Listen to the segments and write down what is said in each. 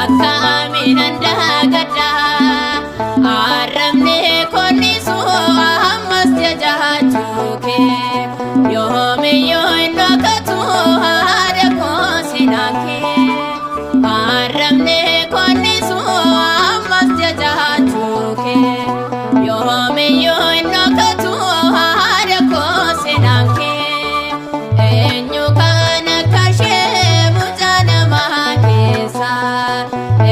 Akkamiinan daagadha arrabni konnisu ammas jajaachuu kee yoomiyyuu hin dhokatu haadha koo seenaan kee arrabni konnisu ammas jajaachuu kee yoomiyyuu hin dhokatu haadha koo seenaan kee eenyu kan akka ishee mucaa namaa keessa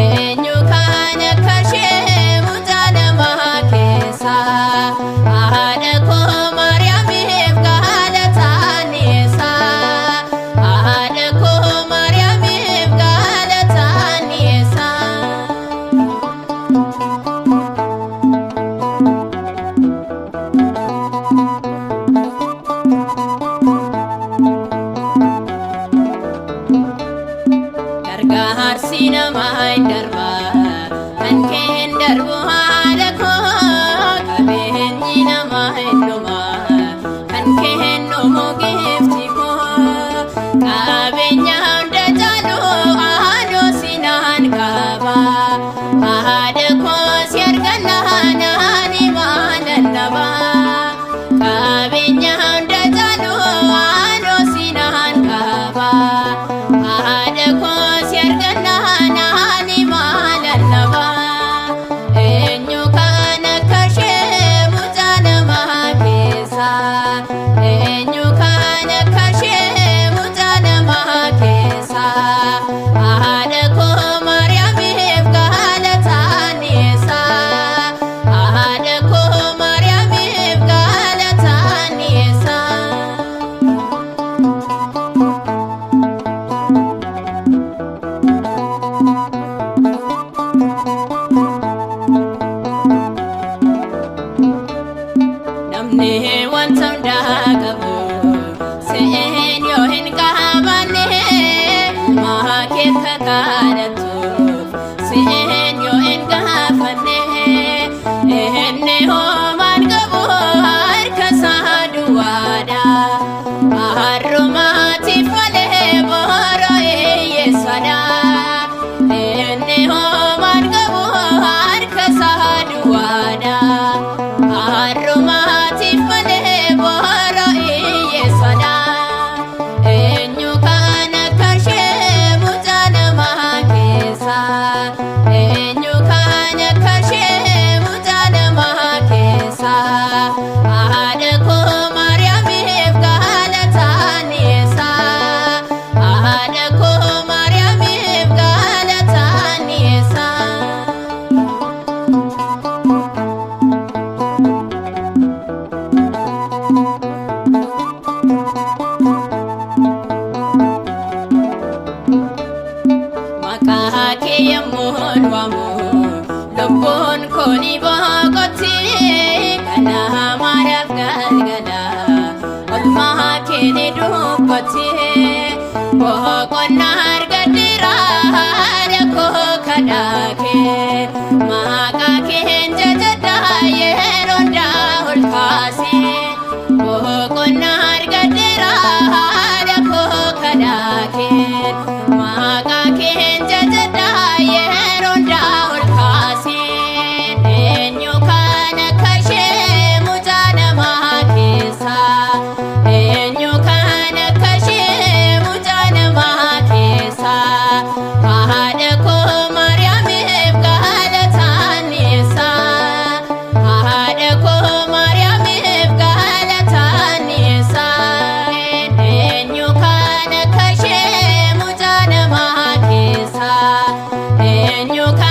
eenyu kan akka ishee mucaa namaa keessa haadha koo Maariyaamiif galataan dhiyeessa haadha koo Maariyaamiif galataan dhiyeessa. Gargaarsi namaa hin darba kan kee hin darbu haadha koo qabeenyi namaa hin dhuma kan kee hin dhumu giifti koo qabeenya hunda caalu aanoo sinaan qaba haadha koo si argannaa naani maalan dhaba qabeenya hunda caalu aanoo sinaan qaba haadha koo si argannaa naani maalan dhaba eenyu kan akka ishee mucaa namaa keessa eenyu kan akka ishee mucaa namaa keessa haadha koo Maariyaamiif galataan dhiyeessa haadha koo Maariyaamiif galataan dhiyeessa. Namni wanta hundaa qabu se'een yoo hin qabaanne ilmaa kee kakaadattuuf se'een yoo hin gaafanne inni homaan qabu harka isaa duwwaadha har'umaatiif malee boora hiyyeessadha inni homaan qabu harka isaa duwwaadha. Har'umaatiif malee boora hiyyeessadha. Eenyu kan akka ishee mucaa namaa keessa? Eenyu kan akka ishee mucaa namaa keessa? Haadha koo Maariyaamiif galataan dhiyeessa. Haadha koo Maariyaamiif galataan dhiyeessa. Maqaa kee yemmuun waamu lubbuun koo ni boqotti kana maaraaf galgala olmaa kee ni dubbatti boqonnaa argadheera haadha koo kadhaa kee maqaa keen jajadha yeroo hundaa ol kaasee boqonnaa argadheera haadha koo kadhaa kee maqaa keen jajadha yeroo hundaa ol kaasee eenyu kan akka ishee mucaa namaa keessa eenyu kan akka ishee mucaa namaa keessa haadha koo Maariyaamiif galataan dhiyeessa haadha koo Maariyaamiif galataan dhiyeessa eenyu kan akka ishee mucaa namaa keessa eenyu kan